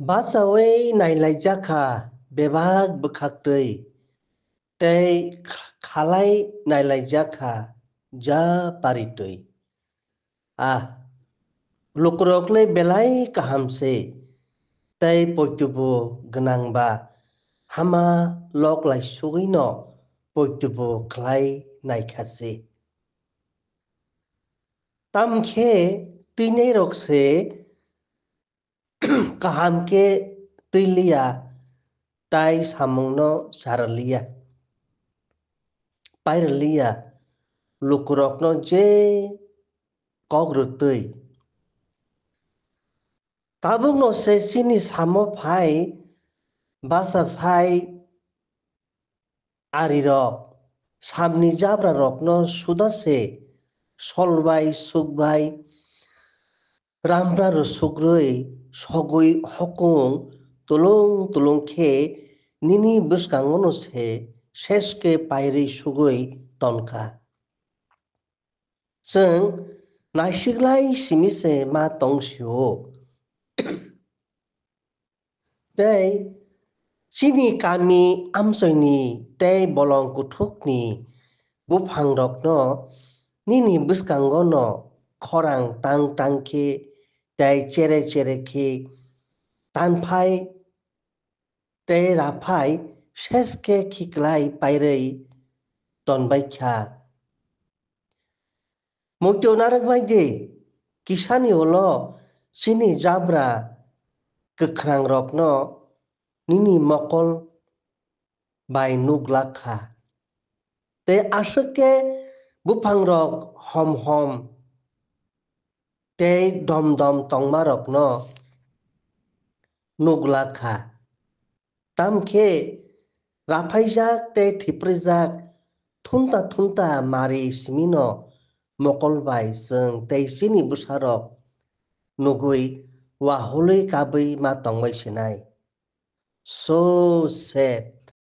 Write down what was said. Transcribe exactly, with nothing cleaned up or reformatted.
Bachaui nailaijakha bebak bwkhaktwi, tei khalai nailaijakha ja paritwi. Ah, lukurokle belai kaham se, tei poitubo gwnangba hama lok laisugwino poitubo khlai naikha se. Tamkhe twinairok se kaham khe twi liya, tai samungno sa rwliya, pai rwliya, lukurokno je kok rwtwi. Tabukno se chini samo phai, basa phai, arirok, samni jabrarokno suda se, sol bai, suk bai, rampra rw sukrwi, sogwi hokung tulung tulung khe nini bwskangono se ses khe pairwi sugwi tonkha. Chwng naisiklai simi se ma tong sio. Tei chini kami amchoini tei bolong kuthukni buphangrokno nini bwskangono khorang tang tang khe tei chere chere khe tanphai tei raphai ses khe khiklai pairwi tonbaikha. Muitu narwk bai di, kisani ulo chini jabra kwkhrangrokno nini mokol bai nuglak kha. Tei aswk khe buphangrok hom hom tei dom dom tongmarokno nuglak kha. Tamkhe raphaijak tei thiprijak thunta thunta mari simino mokol bai chwng tei chini bwsarok nugwi wahului kabwi ma tongbai sinai. So sad.